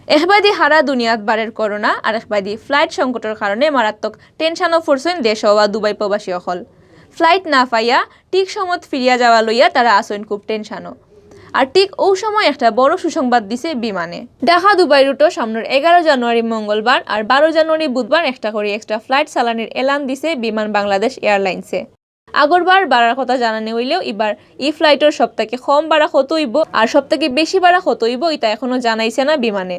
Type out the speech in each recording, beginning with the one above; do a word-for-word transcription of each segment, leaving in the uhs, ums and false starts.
একবাদি হারা দুনিয়াত বাড়ের করোনা, আর একবাদি ফ্লাইট সংকটর কারণে মারাত্মক টেনশনও পড়ছইন দেশ হওয়া দুবাই প্রবাসী অকল। ফ্লাইট না পাইয়া ঠিক সময়ত ফিরিয়া যাওয়া লইয়া তারা আছইন খুব টেনশনও। আর ঠিক অউ সময় একটা বড় সুসংবাদ দিছে বিমানে। ঢাকা দুবাই রুটও সামনের এগারো জানুয়ারি মঙ্গলবার আর বারো জানুয়ারি বুধবার একটা করি এক্সট্রা ফ্লাইট চালানির এলান দিছে বিমান বাংলাদেশ এয়ারলাইন্সে। আগরবার বাড়ার কথা জানানি অইলেও ইবার ই ফ্লাইটর সব থাকি কম বাড়া কত অইবো আর সব থাকি বেশি বাড়া কত অইবো, ইতা এখনো জানাইছে না বিমানে।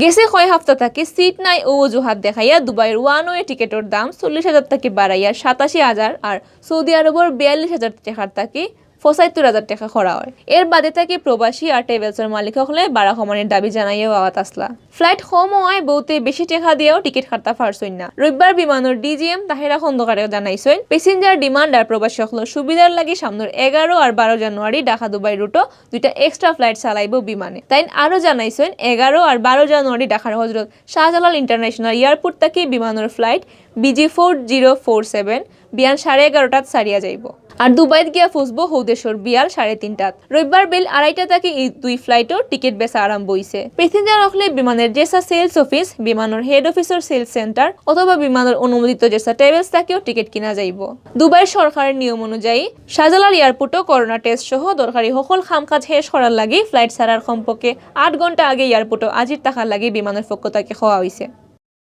গেছে কয় হাপ্তা থাকি সিট নাই অউ অজুহাত দেখাইয়া দুবাইর ওয়ান ওয়ে টিকেটর দাম চল্লিশ হাজার থাকি বাড়াইয়া সাতাশি হাজার আর সৌদি আরবর বিয়াল্লিশ হাজার টেকার থাকি পঁচাত্তর হাজার টেকা করা অয়। এর বাদে থাকি প্রবাসী আর ট্রাভেলসর মালিক অকলে বাড়া কমানির দাবি জানাইয়াও আওয়াত আছলা। ফ্লাইট কম অওয়ায় বউতে বেশি টেকা দিয়াও টিকেট কাটতা পারছইন না। রবিবার বিমানর ডিজিএম তাহেরা খন্দকারে জানাইছইন, প্যাসেঞ্জার ডিমান্ড আর প্রবাসী অকলর সুবিধার লাগি সামনের এগারো আর বারো জানুয়ারি ঢাকা দুবাই রুটও দুইটা এক্সট্রা ফ্লাইট চালাইবো বিমানে। তাইন আরো জানাইছইন, এগারো আর বারো জানুয়ারি ঢাকার হজরত শাহজালাল ইন্টারন্যাশনাল এয়ারপোর্ট থাকি বিমানর flight busy four zero four seven বিয়ান সাড়ে এগারোটাত ছাড়িয়া যাইবো। আর দুবাইত গিয়া পৌঁছবো হউ দেশর বিয়াল সাড়ে তিনটাত। রবিবার বেইল আড়াইটা থাকি ই দুই ফ্লাইটর টিকেট বেচা আরম্ভ অইছে। প্যাসেঞ্জার অকলে বিমানর জেসা সেলস অফিস, বিমানর হেড অফিসর সেলস সেন্টার অথবা বিমানর অনুমোদিত জেসা ট্রাভেলস থাকিও টিকেট কিনা যাইবো। দুবাইর সরকারের নিয়ম অনুযায়ী শাহজালাল এয়ারপোর্টও করোনা টেস্ট সহ দরকারি হকল কামকাজ শেষ করার লাগি ফ্লাইট ছাড়ার কমপক্ষে আট ঘন্টা আগে এয়ারপোর্টও হাজির থাকার লাগি বিমানর পক্ষ থাকি কওয়া অইছে।